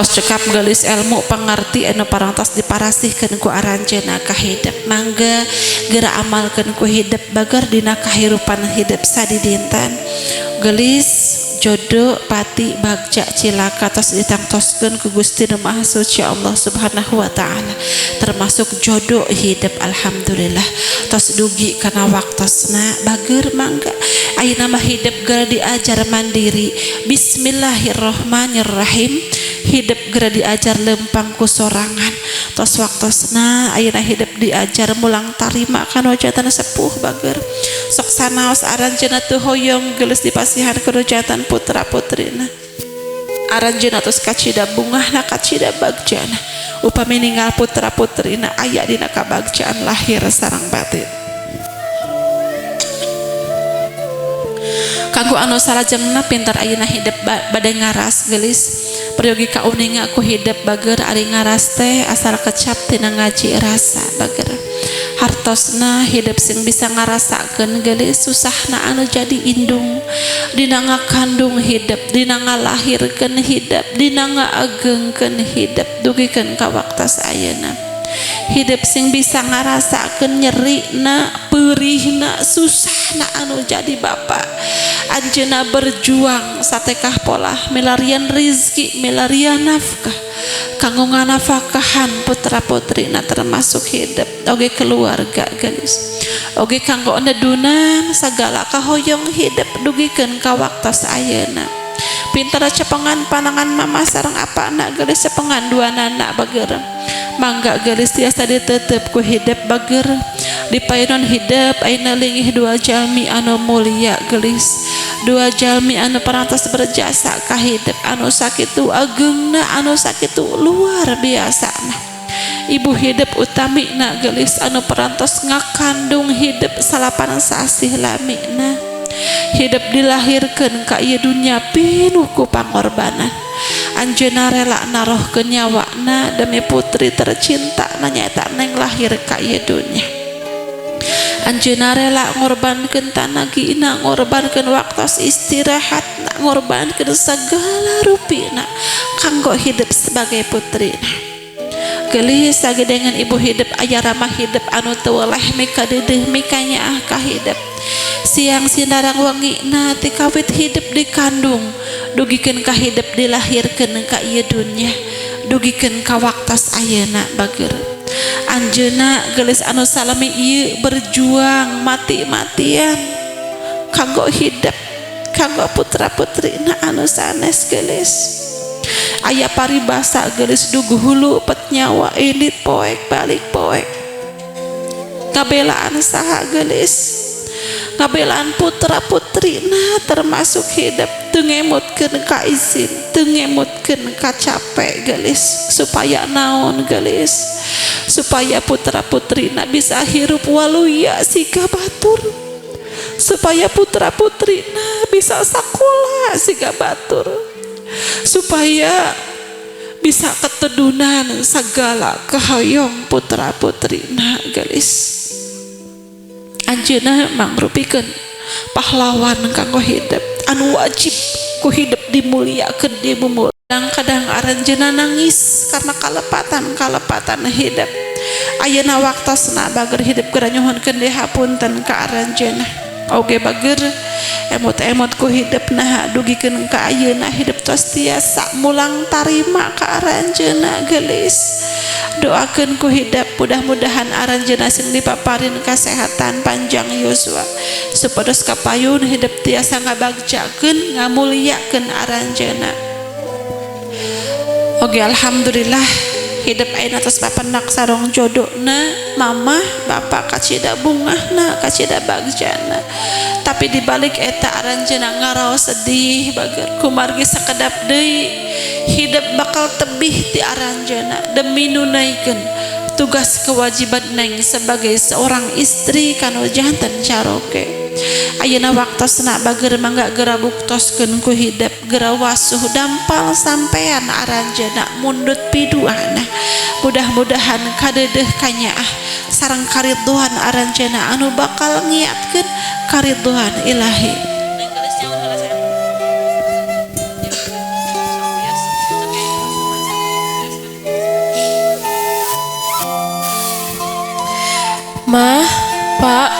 Tos cekap gelis ilmu pangarti anu parantos diparasihkeun ku aranjeunna ka hidep. Mangga geura amalkeun ku hidep bager dina kahirupan hidep sadidinten. Gelis jodoh pati bagja cilaka tos ditangtoskeun ku Gusti Nu Maha Suci Allah Subhanahu wa taala, termasuk jodoh hidup. Alhamdulillah tos dugi kana waktosna bager. Mangga ayeuna mah hidup geura diajar mandiri. Bismillahirrahmanirrahim. Hidup geura diajar lempang ku sorangan. Tos waktosna ayeuna hidup diajar mulang tarima kana janten sepuh bager. Sok sanaos aranjeunna teu hoyong geus dipasihan ku janten putra putrina, aranjeunna tos kacida bungahna, kacida bagjana upami ninggal putra putrina aya dina kabagjaan lahir sareng batin. Kanggo anu salajengna pintar ayeuna hidep bade ngaras gelis, peryogi kauninga ku hidep bager. Ari ngaras teh asal kecap tina ngaji rasa bager. Hartosna hidup sing bisa ngarasakeun gelis susahna anu jadi indung dina ngakandung hidup, dina ngalahirkeun hidup, dina ngaagengkeun hidup dugikeun ka waktos ayeuna. Hidup sing bisa ngarasakeun nyerina, peurihna, susahna anu jadi bapak. Anjeunna berjuang satekah polah milarian rizki, milarian nafkah kanggo nganafkahan putra putrina, termasuk hidup oge keluarga gelis, oge kanggo nedunan sagala kahoyong hidup dugikeun ka waktos ayeuna. Pintar cepengan panangan mama sareng apana gelis, cepengan dua nana bager. Mangga gelis tiasa ditetep ku hidup bager. Dipayunan hidup ayeuna linggih dua jalmi anu mulia gelis, dua jalmi anu parantos berjasa ka hidup, anu sakitu agengna, anu sakitu luar biasa. Ibu hidup utamina gelis, anu parantos ngakandung hidup 9 sasih lamina. Hidup dilahirkeun ka ieu dunya pinuh ku pangorbanan. Anjeunna rela narohkeun nyawana demi putri tercinta nyaeta neng lahir ka ieu dunya. Anjeunna rela ngorbankeun tanagina, ngorbankeun waktos istirahatna, ngorbankeun segala rupina kanggo hidup sebagai putrina gelis. Sagedengan ibu hidup aya ramah hidup anu teu weleh mikadeudeuh, mikanyaah ka hidup siang sinarang wengina ti kawit hidup dikandung dugikeun ka hidup dilahirkeun ka ieu dunya dugikeun ka waktos ayeuna bager. Anjeunna gelis anu salami ieu berjuang mati-matian kanggo hidup, kanggo putra-putrina anu sanes gelis. Aya paribasa gelis, dugu hulu pet nyawa indit poek balik poek. Ngabelaan saha gelis? Ngabelaan putra putrina, termasuk hidup teu ngemutkeun ka izin, teu ngemutkeun ka capek gelis. Supaya naon gelis? Supaya putra putrina bisa hirup waluya siga batur, supaya putra putrina bisa sakola siga batur, supaya bisa ketedunan segala kehoyong putra putrina gelis. Anjeunna mangrupikeun pahlawan kanggo hidup anu wajib ku hidup dimuliakeun, dimumul. Kadang-kadang aranjeunna nangis karena kalepatan-kalepatan hidup. Ayeuna waktosna bager, hidup geura nyuhunkeun dihapunten ka aranjeunna oge bager. Emot-emot ku hidup nah dugikeun ka ayeuna hidup tos tiasa mulang tarima ka aranjeunna gelis. Doakeun ku hidup mudah-mudahan aranjeunna sing dipaparin kesehatan, panjang yuswa, supados kapayun hidup tiasa ngabagjakeun, ngamuliakeun aranjeunna oge. Alhamdulillah hidup ayeuna tos papendak sareng jodohna, mamah bapak kacida bungahna, kacida bagjana. Tapi dibalik eta aranjeunna ngaraos sedih bager kumargi sakedap deui hidup bakal tebih ti aranjeunna demi nunaikeun tugas kewajiban neng sebagai seorang istri kanu janten caroke. Ayeuna waktosna bager. Mangga gera buktoskeun ku hidup, gera wasuh dampal sampean aranjeunna mundut piduana. Mudah-mudahan kadeudeuh, kanyaah sareng karidhoan aranjeunna anu bakal ngiatkeun karidhoan ilahi. Neng geus nyaun heula, sayang. Ya, sok wios. Oke, macam. Mah, Pak,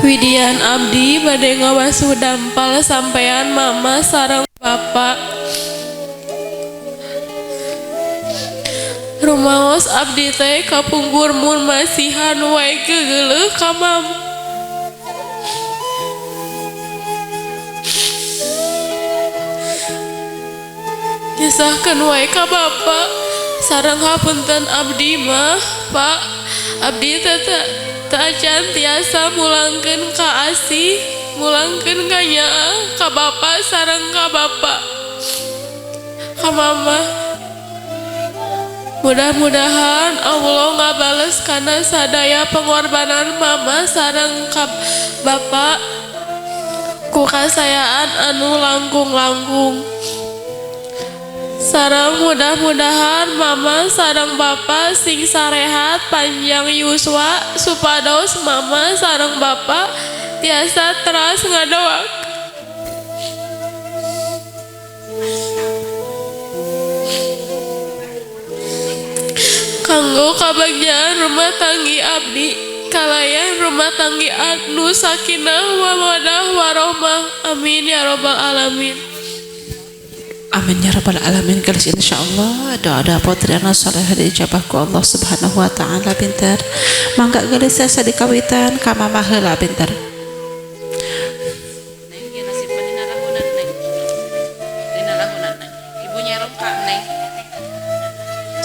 Widian abdi bade ngabasuh dampal sampean mama sareng bapak. Rumaos abdi teh kapungkur mun masihan wae geuleuh ka mama. Nyesahkeun wae ka bapak sareng hapunten abdi mah, Pak. Abdi teh acan tiasa mulangkeun ka asih, mulangkeun ka nyaah, ka bapak sareng ka bapak, ka mama. Mudah-mudahan Allah ngabales kana sadaya pengorbanan mama sareng ka bapak ku kasayaan anu langkung-langkung. Sareng mudah-mudahan mama sareng bapak sing sarehat panjang yuswa supados mama sareng bapak tiasa teras ngadoak. Kanggo kabagjaan rumah tanggi abdi kalayan rumah tanggi anu sakinah wa mawaddah warohmah. Amin ya robbal alamin. Amin ya rabbal alamin. Gelis insyaallah doa-doa putri anak soleh diijabah ku Allah Subhanahu wa taala pinter. Mangga gelis sesa dikawitan ka mama heula pinter. Neng ieu nasibna dina lahunan neng. Dina lahunan neng. Ibu nyerong ka neng.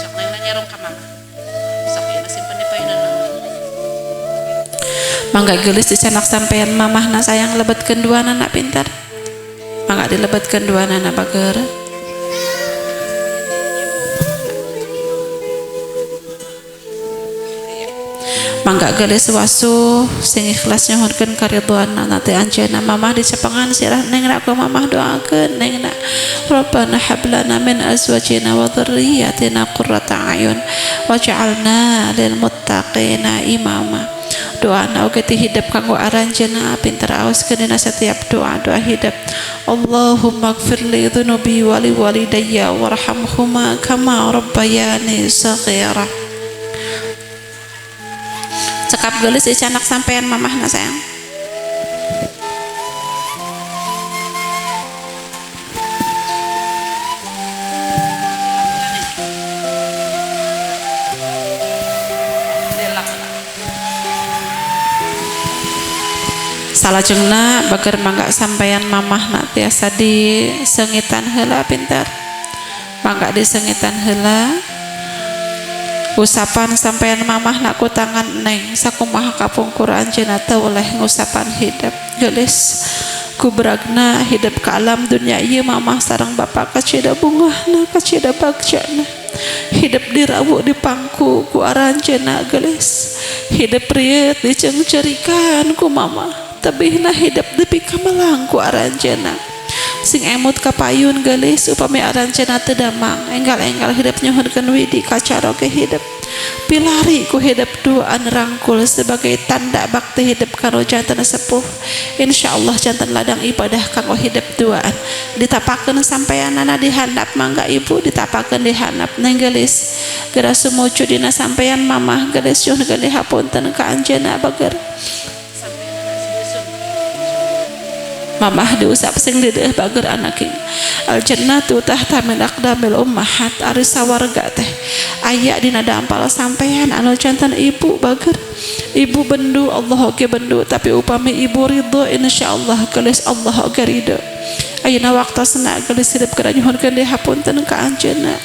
Sok neng nyerong ka mama. Sok ieu nasibna di payunan mama. Mangga gelis dicanak sampean mamahna sayang lebetkeun duanana pinter. Mangga dilebetkeun duanana bager. Mangga gelis wasuh sing ikhlas nyuhunkeun karidhoan nanti anjeunna mamah dicepengan sirah neng ku mamah doakeun neng na. Rabbana hab lana min azwajina wa dzurriyyatina qurrata a'yun waj'alna lil muttaqina imama. Doana oge ti hidep kanggo aranjeunna pinter aoskeun dina setiap doa-doa hidep. Allahumma ighfir li dzunubi wa li walidayya warhamhuma kama rabbayani saghira. Cekap gelis icanak sampean mamahna sayang. Salajengna bager mangga sampean mamahna tiasa disengitan heula pinter. Mangga disengitan heula. Usapan sampean mamahna ku tangan neng sakumaha kapungkur anjeunna teu oleh ngusapan hidep geulis kubragna hidep ka alam dunya ieu mamah sareng bapak kacida bungahna kacida bagjana hidep dirawu dipangku ku aranjeunna geulis hidep rieut diceungceurikan ku mamah tebihna hidep dipikamelang ku aranjeunna sing emut kapayun geulis upami aranjeunna teu damang enggal-enggal hidep nyuhunkeun widi kacaroge hidep pilari ku hidep duaan rangkul sebagai tanda bakti hidep karo janten sepuh. Insyaallah janten ladang ibadah kanggo hidep duaan ditapakeun sampeanana dihandap mangga ibu ditapakeun dihandap neng geulis geura sumucu dina sampean mamah geulis nyuhunkeun dihapunten ka anjeunna bager. Mamah diusap sing deudeuh bager anaking. Al jannatu tahta min aqdamil ummahat ari sawarga teh aya dina dampal sampean anu janten ibu bager. Ibu bendu Allah oge bendu tapi upami ibu ridho insyaallah geulis Allah oge ridho. Ayeuna waktosna geulis hidup keur nyuhunkeun dihapunten ka anjeunna.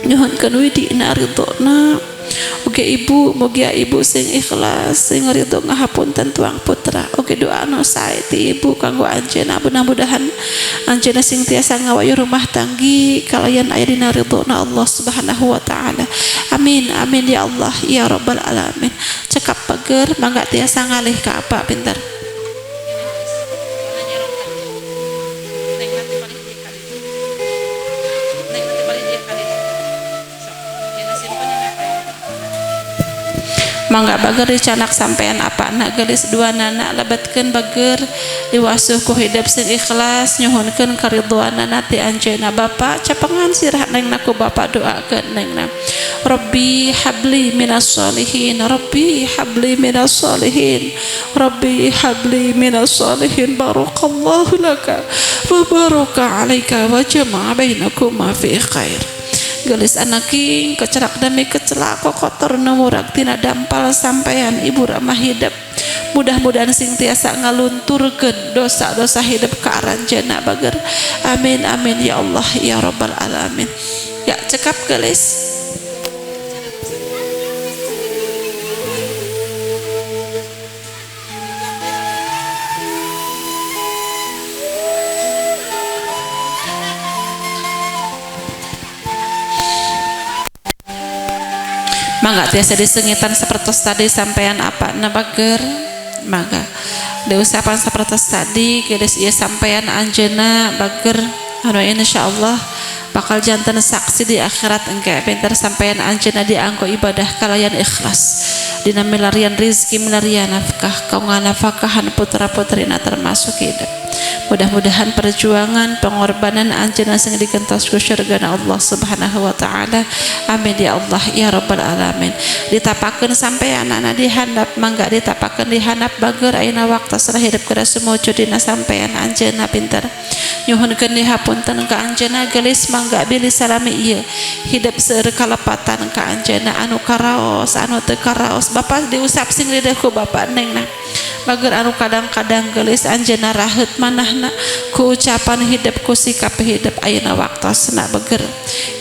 Nyuhunkeun widina ridhona. Oke ibu, mugia ibu sing ikhlas, sing ridho ngahapunten tuang putra. Oke doa nu sae ti ibu kanggo anjeunna, mudah-mudahan anjeunna sing tiasa ngawayu rumah tanggi kalayan aya dina ridhona Allah Subhanahu wa taala. Amin amin ya Allah ya rabbal alamin. Cekap bager mangga tiasa ngalih ka apa pinter. Mangga bager dicanak sampean apana geulis duanana lebetkeun bager diwasuh ku hidep sing ikhlas nyuhunkeun karidhoanana ti anjeunna Bapa capengan sirah nengna ku Bapa doakeun nengna. Rabbi habli minas sholihin, Rabbi habli minas sholihin, Rabbi habli minas sholihin, barakallahu laka wa baraka alaika wa jama'a bainakuma fi khair. Gelis anaking kecerak demi kecelak kotor nu murag tina dampal sampean ibu ramah hidup. Mudah-mudahan sing tiasa ngalunturkeun dosa-dosa hidup ka aranjeunna bager. Amin amin ya Allah ya rabbal alamin. Ya cekap gelis. Mangga tiasa disengitan seperti tadi sampean apa na bager. Mangga diusapan seperti tadi geus ieu sampean anjeunna bager anu insyaallah bakal janten saksi di akhirat engke pinter sampean anjeunna dianggo ibadah kalayan ikhlas dina milarian rizki milarian nafkah kau nganafkahan putra putrina termasuk hidup. Mudah-mudahan perjuangan pengorbanan anjeunna sing digentos ku surga Allah Subhanahu wa taala. Amin ya Allah ya rabbal alamin. Ditapakeun sampeanana di handap mangga ditapakeun di handap bager ayeuna waktosna hidup kada sumujud dina sampean anjeunna pinter. Nyuhunkeun dihapunten ka anjeunna geulis mangga bilih salami ieu hidup seueur kalepatan ka anjeunna anu karaos anu teu karaos Bapak diusap sing lidah ku Bapak nengna. Bager anu kadang-kadang geulis anjeunna raheut manahna ku ucapan hidup ku sikap hidup ayeuna waktosna bager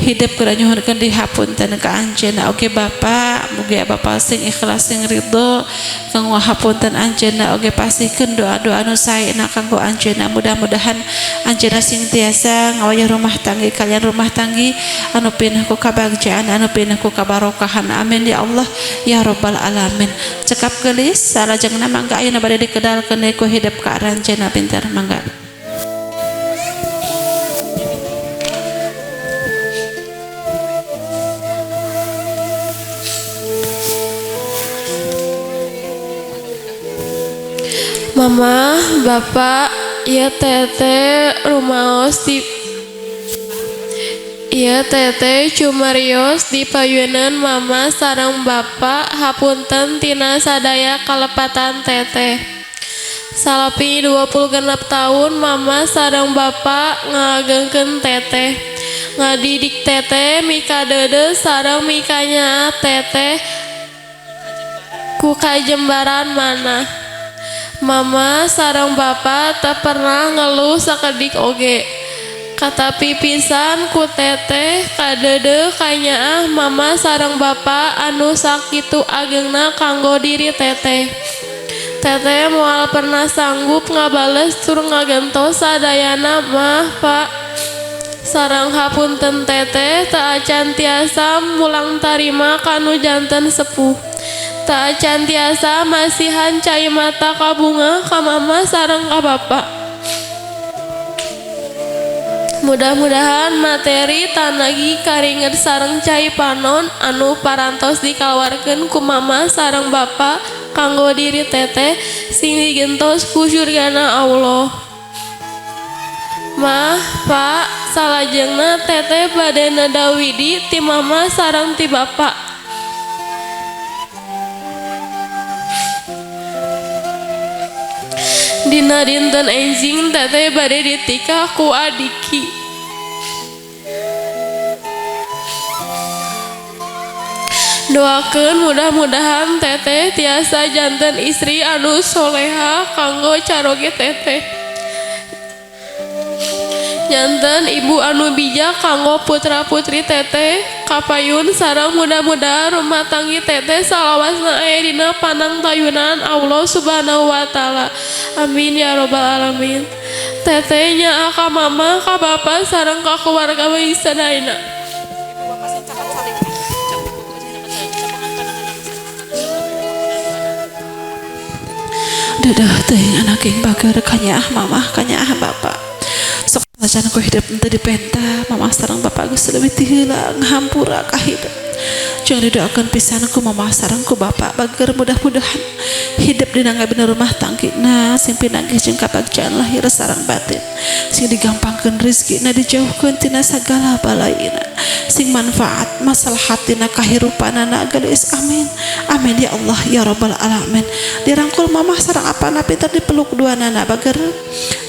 hidup keur nyuhunkeun dihapunten ka anjeunna oge Bapak mugi Bapak sing ikhlas sing ridho kanggo hapunten anjeunna oge pasihkeun doa-doa anu saena kanggo anjeunna. Mudah-mudahan anjeunna sing tiasa ngawayah rumah tanggi kalian rumah tanggi anu pinah ku kabagjaan anu pinah ku kabarokahan. Amin ya Allah ya rabbal alamin. Cekap geulis salajengna mangga ayeuna bade dikedalkeun ku hidup ka aranjeunna pinter mangga. Mama, Bapak, ya teteh rumaos di ya teteh cumarios di payunan mama sareng bapak hapunten tina sadaya kalepatan teteh. Salapi 26 tahun mama sareng bapak ngagengkeun teteh. Ngadidik teteh mika deudeuh sareng mika nyaah teteh ku kajembaran manah. Mama sareng bapak tak pernah ngeluh sakedik oge. Katapi pisan ku teteh kadeudeuh kanyaah mama sareng bapak anu sakitu agengna kanggo diri teteh. Teteh moal pernah sanggup ngabales tur ngagentos sadayana mah pak. Sareng hapunten teteh teu acan tiasa mulang tarima kanu janten sepuh. Teu acan tiasa masihan cai mata kabunga ka mama sareng ka bapak. Mudah-mudahan materi tanagi karinget sareng cai panon anu parantos dikaluarkeun ku mama sareng bapa kanggo diri teteh sing digentos ku surgana Allah. Mah, Pak, salajengna teteh bade neda widi ti mama sareng ti bapa. Dina dinten enjing teteh bade ditikah ku adiki. Doakeun mudah-mudahan teteh tiasa janten istri anu soleha kanggo caroge teteh. Janten ibu anu bijak kanggo putra-putri teteh kapayun sareng mudah-mudahan rumah tanggi teteh salawasna aya dina panangtayunan Allah Subhanahu wa taala. Amin ya robbal alamin. Teteh nyaah ka mama ka bapa sareng ka keluarga we sadayana. Dadah teuing anak yang bager kanyaah mamah kanyaah bapak. Sok acan ku hidup henteu dipenta mamah sareng bapak geus leuwih ti heula ngahampura ka hidup. Jeung didoakeun pisan ku mama sareng ku bapak bager, mudah-mudahan hidup dina ngabina rumah tanggina sing pinanggih jeung kabagjaan lahir sareng batin, sing digampangkeun rezekina, dijauhkeun tina sagala balaina, sing manfaat maslahat dina kahirupanana gelis. Amin amin ya Allah ya rabbal alamin. Dirangkul mamah sareng apana pinter, dipeluk duanana bager.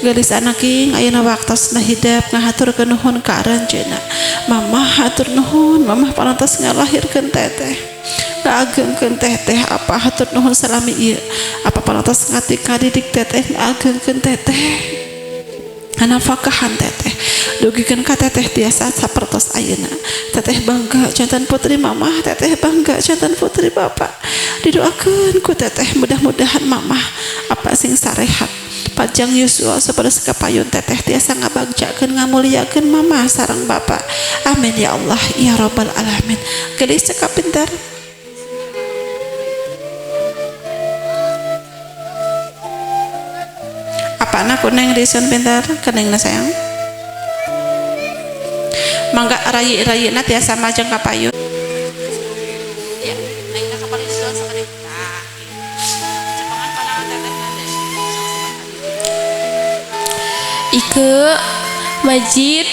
Gelis anaking, ayeuna waktosna hidep ngahaturkeun nuhun ka aranjeunna. Mamah hatur nuhun, mamah parantos ngalahirkeun teteh, ngaagengkeun teteh. Apa hatur nuhun salami ieu, apa parantos ngatik ngadidik teteh, ngaagengkeun teteh, nganafakahan teteh, dugikeun ka teteh tiasa sapertos ayeuna. Teteh bangga janten putri mamah, teteh bangga janten putri bapak. Didoakeun ku teteh mudah-mudahan mamah apa sing sarehat, panjang yuswa, sapertos kapayun teteh tiasa ngabagjakeun, ngamuliakeun mamah sareng bapak. Amin ya Allah ya rabbal alamin. Gelis, cekap pintar. Apana kuneng disun pintar kenengna sayang. Mangga rayi-rayina tiasa majeng ka payun ya, nengna ka paling disuan sakedik. Tah, cepengan panangan teteh nanti. Ike, Majid,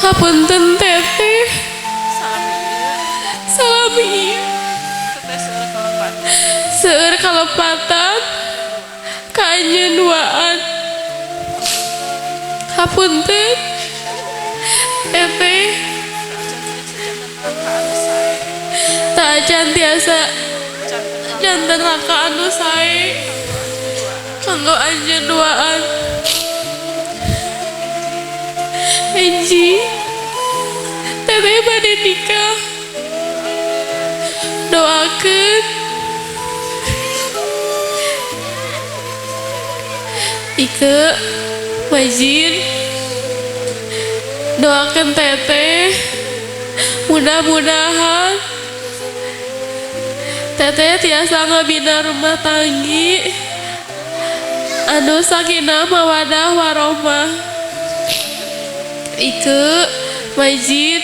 hapunten teteh, salami seueur kalepatan ka anjeun duaan. Hapunten teteh, tacan tiasa janten raka anu sae kanggo anjeun duaan. Enji teteh bade nikah, doakeun. Ike, Majid, doakan teteh, mudah-mudahan teteh tiasa ngabina rumah tanggi anu sakinah mawadah warohmah. Ike, Majid,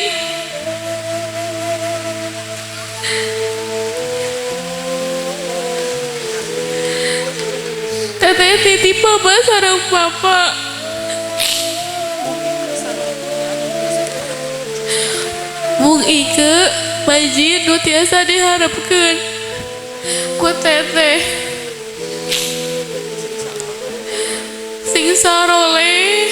teteh titip mama sareng bapak. Mung Ike, Majid nu tiasa diharapkeun ku teteh, sing saroleh,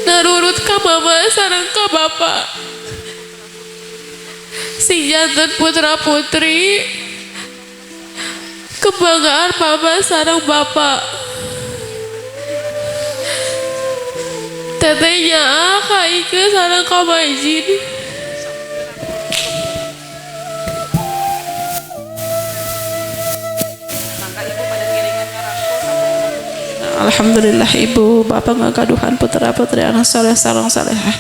narurut ka mama sareng ka bapak, sing janten putra putri kebanggaan mama sareng bapak. Teteh nyaah ka Ike sareng ka Majid. Alhamdulillah ibu bapak ngagaduhan putra putri anak soleh sareng solehah.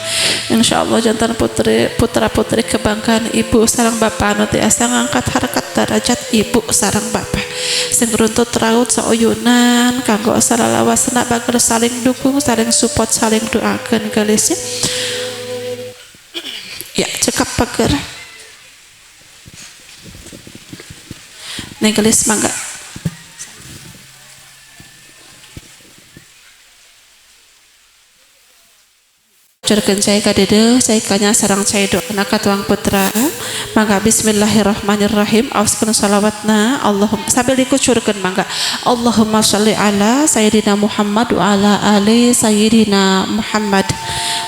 Insyaallah jantan putri putra putri kebanggaan ibu sareng bapak anu tiasa ngangkat harkat derajat ibu sareng bapak, sing runtut raut sauyunan kanggo salalawasna bager, saling dukung, saling support, saling doakeun. Gelis ya, cekap bager. Neng gelis, mangga. Curkeun cai ka deudeuh, cai kanya sareng cai doana ka tuang putra. Mangga, bismillahirrahmanirrahim. Auskeun salawatna. Allahumma sambil dikucurkeun mangga. Allahumma sholli ala sayyidina Muhammad wa ala ali sayyidina Muhammad.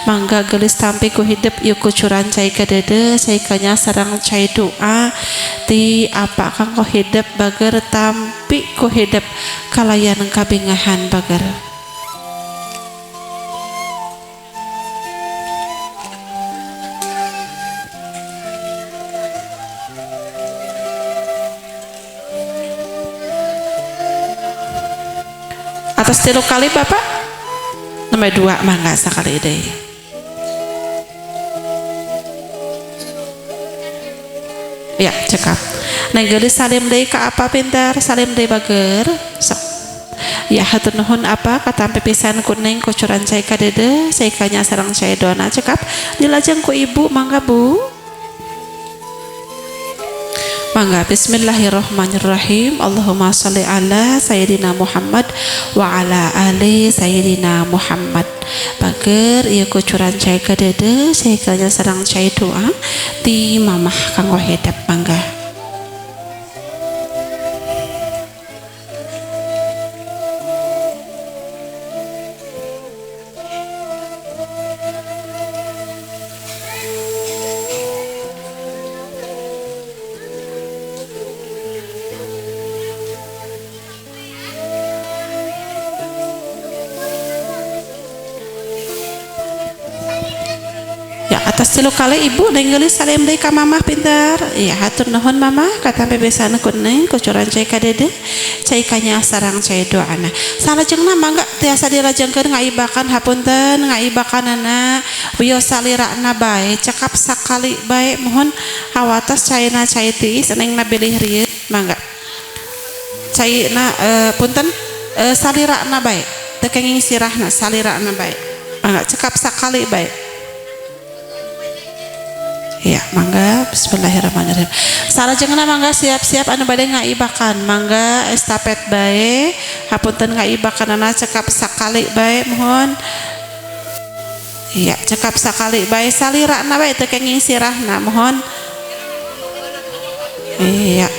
Mangga gelis, tampi ku hidep ieu kucuran cai ka deudeuh, cai kanya sareng cai doa ti apa kanggo hidep bager, tampi ku hidep kalayan kabingahan bager. Atas tilu kali bapak nomor 2, mangga sekali deh. Ya, cekap. Neng geulis salim deui ka apa pintar, salim deui bager. Sok. Ya hatur nuhun apa katampi pisan ku neng kucuran cai ka dede, cai kanya sareng cai dona cekap. Dilajeng ku ibu mangga Bu. Mangga bismillahirrahmanirrahim. Allahumma sholli ala Sayyidina Muhammad wa ala ali Sayyidina Muhammad. Bager ieu kucuran cai ka dede, cai kanya sareng cai doa ti mamah kanggo hedap mangga. Atas tilu kali ibu neng geulis salim deui ka mamah pintar. Ya hatur nuhun mamah katampi besan ku neng kucuran cai ka dede, cai kanya sareng cai doana. Salajengna mangga tiasa dilajengkeun ngaibakan hapunten ngaibakanana wios salirana bae cekap sakali bae mohon hawatos caina cai tiis neng bilih rieut mangga. Caina punten salirana bae teu kenging sirahna salirana bae. Mangga cekap sakali bae. Ya, mangga bismillahirrahmanirrahim. Salajengna mangga siap-siap anu bade ngaibakan, mangga estafet bae, hapunten ngaibakanana cekap sakali bae mohon. Iya, cekap sakali bae salirana bae teu kenging sirahna mohon. Iya.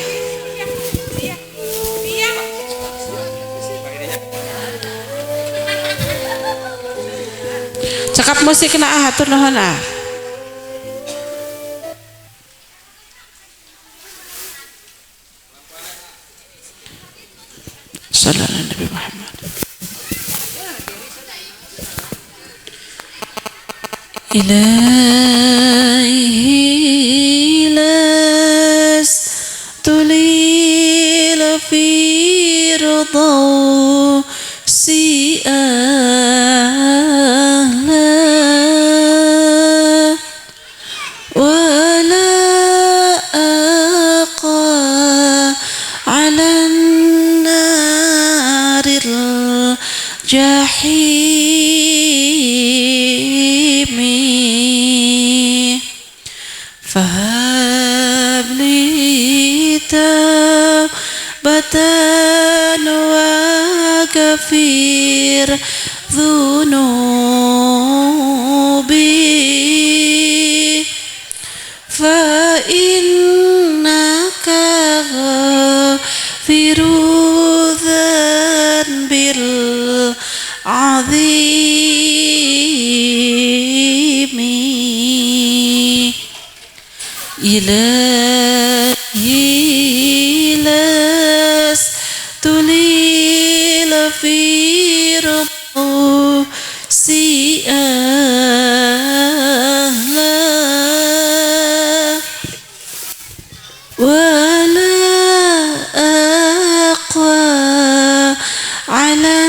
Cekap musikna ah hatur nuhun ah. Sallallahu Nabi Muhammad. Ilahi lastu lil firdausi ahla wala aqa ala jahimi fahab li taubatan wa ghafir dzunubi fa innaka ghafiru dzanbil azimi. Ilahi lastu lil firdausi ahla wala aqwa ala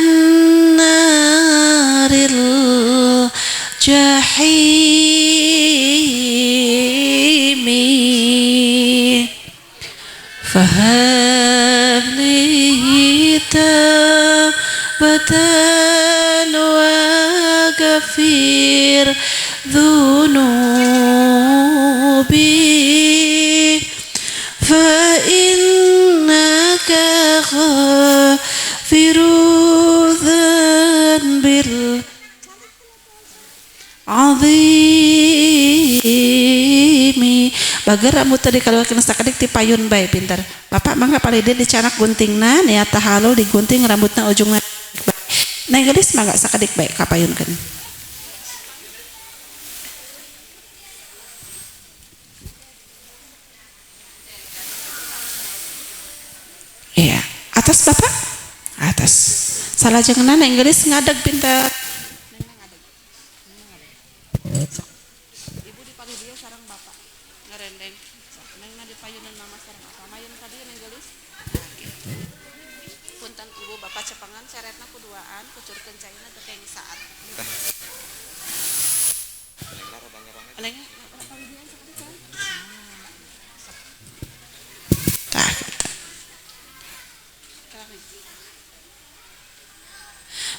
jahimi fahab li taubatan wa ghafir dzunubi fa innaka ghafiru dzanbil azimi. Bager rambut tadi kalau kena sakedik ti payun bae pintar. Bapak mangga palidin dicanak guntingna niat tahalul digunting rambutna ujungna. Neng geulis mangga sakedik bae kapayunkeun. Iya, atas Bapak? Atas. Salajengna neng geulis ngadeg pintar. Ibu di dia sareng bapak ngerendeng. Neng na di payunan mama sareng apa mayun ka dieu neng geulis. Punten ibu bapak cepengan seretna kuduaan kucurkeun caina teu kenging saat. Neng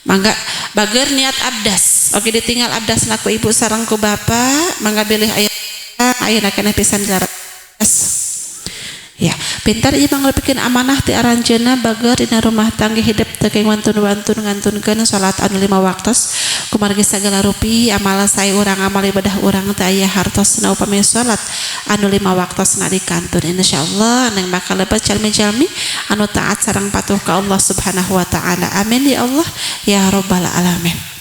Mangga bager niat abdas. Oke ditinggal abdas ku ibu sareng ku bapak, mangga bilih aya ayeuna keneh pisan dilaras. Ya, pintar ieu manglepikeun amanah ti aranjeunna bager dina rumah tangga hidup teu kenging wantun-wantun ngantunkeun salat anu 5 waktos kumargi sagala rupi amal sae urang amal ibadah urang teh aya hartosna upami salat anu 5 waktosna dikantun insyaallah neng bakal lebat jalmi-jalmi anu taat sareng patuh ka Allah Subhanahu wa taala. Amin ya Allah ya rabbal alamin.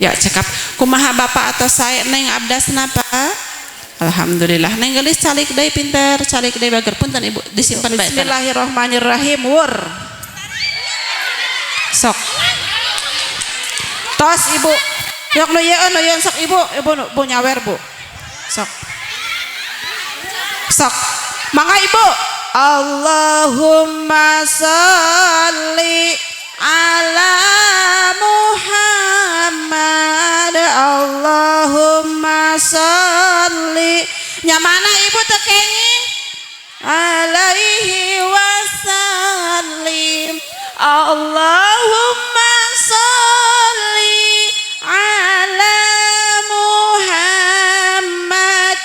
Ya cekap kumaha bapak atau saya neng abdasna Pak? Alhamdulillah neng gelis calik deui pinter calik deui bager punten ibu disimpan bae. Bismillahirrahmanirrahim wur. Sok. Tos ibu. Yok nu ieu nu ieu sok ibu, ibu bu nyawer bu. Sok. Sok. Mangga ibu. Allahumma sholli ala Muhammad Allahumma sholli nyamana ibu teu kenging alaihi wasallim Allahumma sholli ala Muhammad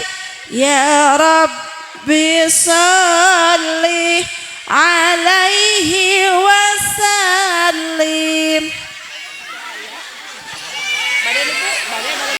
ya Rabbi sholli alaihi wasallim.